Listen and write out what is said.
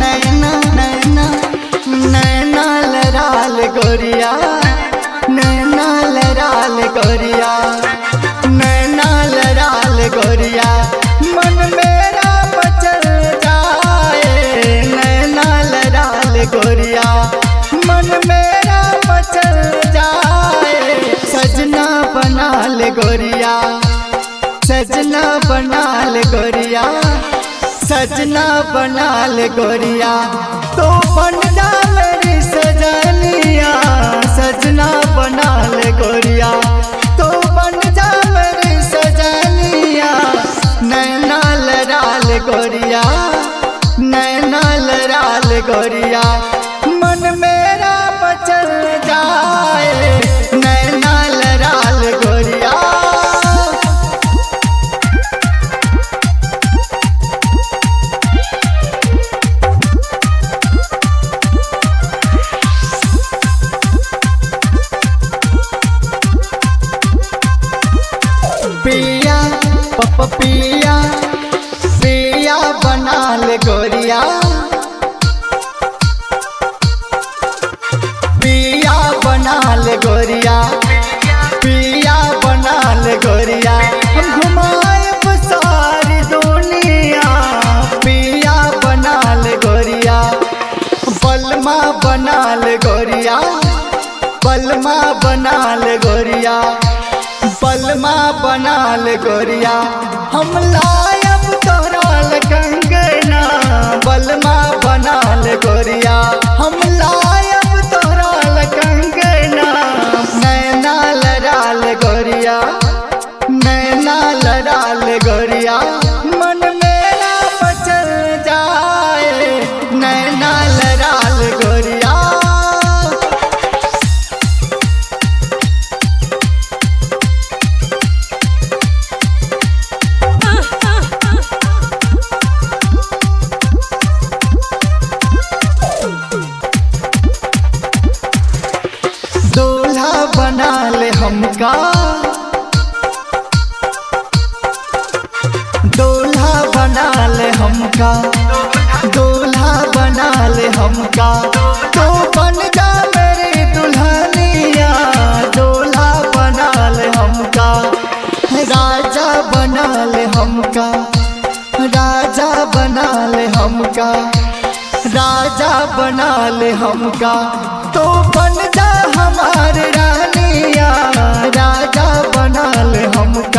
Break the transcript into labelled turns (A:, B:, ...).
A: नैना नैना नैना नैना लड़ाल गोरिया, नैना लड़ाल गोरिया, नैना लड़ाल गोरिया, मन मेरा मचल जाए। नैना लड़ाल गोरिया, मन मेरा मचल जाए। सजना बना ले गोरिया, सजना बना ले गोरिया, सजना बना ले गोरिया, तो बन जा मेरी सजनिया। सजना बना ले गोरिया, तो बन जा मेरी सजनिया। नैना लड़ाल गोरिया, नैना लड़ाल गोरिया, मन मेरा मचल जाए। नैना लड़ाल गोरिया। पिया पप पिया पिया बना ले गोरिया, पिया बना ले गोरिया, पिया बना ले गोरिया, हम घुमाएब सारी दुनिया। पिया बना ले गोरिया, बलमा बना ले गोरिया, बलमा बना ले गोरिया, बलमा बना ले गोरिया, हम लायब तोरा कंगना। बलमा बना ले गोरिया, हम लायब तोरा कंगना। नैना लड़ाल गोरिया, नैना लड़ाल गोरिया, मन मेरा मचल जाए। नैना लड़ाल गोरिया। दूल्हा बना ले हमका, दूल्हा बना ले हमका, दूल्हा बना ले हमका, तो बन जा मेरी दुल्हनिया। दूल्हा बना ले हमका, राजा बना ले हमका, राजा बना ले हमका, राजा बना ले हमका, तो बन जा हमारे रानिया। राजा बना ले हमका।